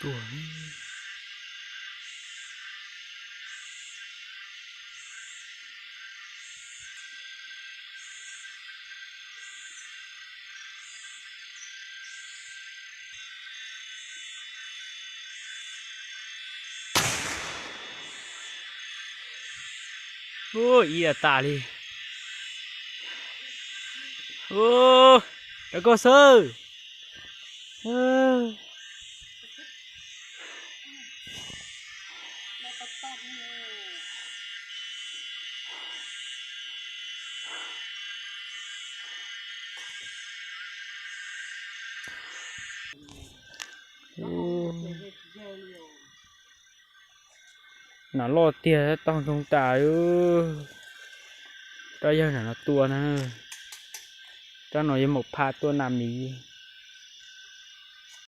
Ib tas tas li. Ua, rau koj xwb. Nas loj tiag, tau ntsoog tas. Rab yawg nram no tua na. Rab no yog maum pha tua nas miv.